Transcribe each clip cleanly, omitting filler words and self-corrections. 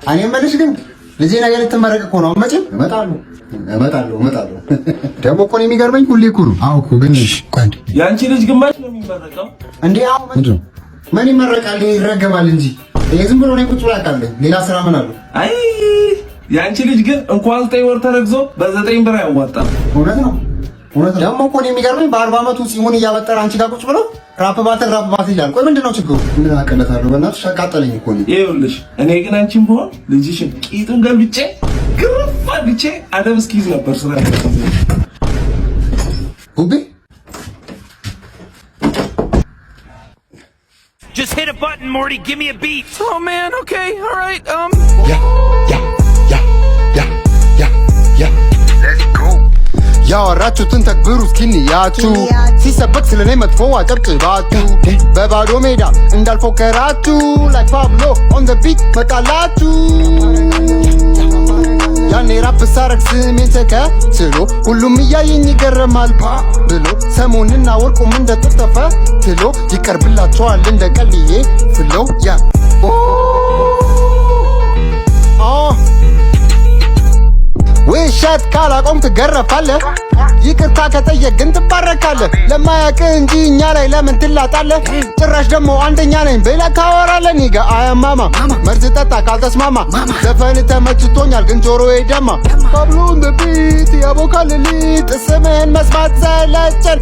እኔ የምልሽ ግን ልጄ ነገ ልትመረቅ እኮ ነው። መቼም እመጣለሁ እመጣለሁ እመጣለሁ። ደግሞ እኮ ነው የሚገርመኝ ሁሌ እኮ ነው። አዎ እኮ ግን ቆይ አንዴ። የአንቺ ልጅ ግማሽ ነው የሚመረቀው። እንዴ አዎ፣ ምንድን ነው ምን ይመረቃል? ይረገማል እንጂ ይሄ ዝም ብሎ ነው ቁጭ ብሎ ያውቃል። ሌላ ስራ ምን አለው? አይ፣ የአንቺ ልጅ ግን እንኳን 9 ወር ተረግዞ በ9 ብር አያዋጣም። እውነት ነው፣ እውነት ነው። ደግሞ እኮ ነው የሚገርመኝ በ40 ዓመቱ ጺሙን እያበጠረ አንቺ ጋር ቁጭ ብሎ rap battle rap battle ይላል። ቆይ ምንድን ነው ችግሩ? ምን አቀለታለሁ? በእናትሽ አቃጠለኝ እኮ ነው። ይኸውልሽ፣ እኔ ግን አንቺን ብሆን ልጅሽን ቂጡን ገልብጬ ግርፍ አድርጌ አደብ እስኪይዝ ነበር ስራ። ጉቤ። Just hit a button, Morty. Give me a beat. Oh man, okay, alright, Yeah, yeah, yeah, yeah, yeah. ያወራችሁትን ተግብሩ እስኪንያችሁ። ሲሰበክ ስለኔ መጥፎ አጨብጭባችሁ በባዶ ሜዳ እንዳልፎከራችሁ like Pablo on the beat መጣላችሁ። ያኔ ራፕ ሳረግ ስሜን ተከትሎ ሁሉም እያየኝ ይገረማል ብሎ ሰሞንና ወርቁም እንደተጠፈ ትሎ ይቀርብላቸዋል እንደ ቀልዬ flow, yeah. ኦ ውሸት ካላቆም ትገረፋለህ። ይቅርታ ከጠየቅ ግን ትባረካለህ። ለማያውቅ እንጂ እኛ ላይ ለምን ትላጣለህ? ጭራሽ ደግሞ አንደኛ ነኝ ብለህ ታወራለህ። Nigga አያማማ መርዝ ጠጣ ካልተስማማ። ዘፈን ተመችቶኛል ግን ጆሮዬ ደማ። Pablo on the beat ያቦካል ሊጥ። ስምህን መስማት ሰለቸን።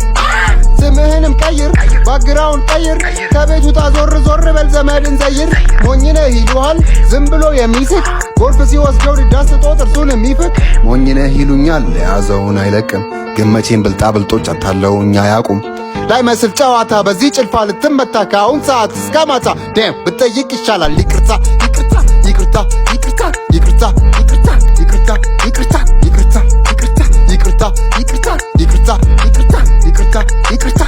ስምህንም ቀይር፣ background ቀይር። ከቤቱ ውጣ፣ ዞር ዞር በል፣ ዘመድን ዘይር። ሞኝነህ ይሉሃል ዝም ብሎ የሚስቅ፣ ጎርፍ ሲወስደው ዳስጦ ጥርሱን የሚፍቅ። ሞኝነህ ይሉኛል የያዘውን አይለቅም፣ ግን መቼም ብልጣ ብልጦች አታለውኝ አያውቁም። ላይ መስል ጨዋታ በዚህ ጭልፋ ልትመታ ከአሁን ሰዓት እስከ ማታ። Damn፣ ብጠይቅ ይሻላል ይቅርታ ይቅርታ ይቅርታ ይቅርታ ይቅርታ ይቅርታ ይቅርታ ይቅርታ ይቅርታ ይቅርታ ይቅርታ ይቅርታ ይቅርታ ይቅርታ ይቅርታ ይቅርታ።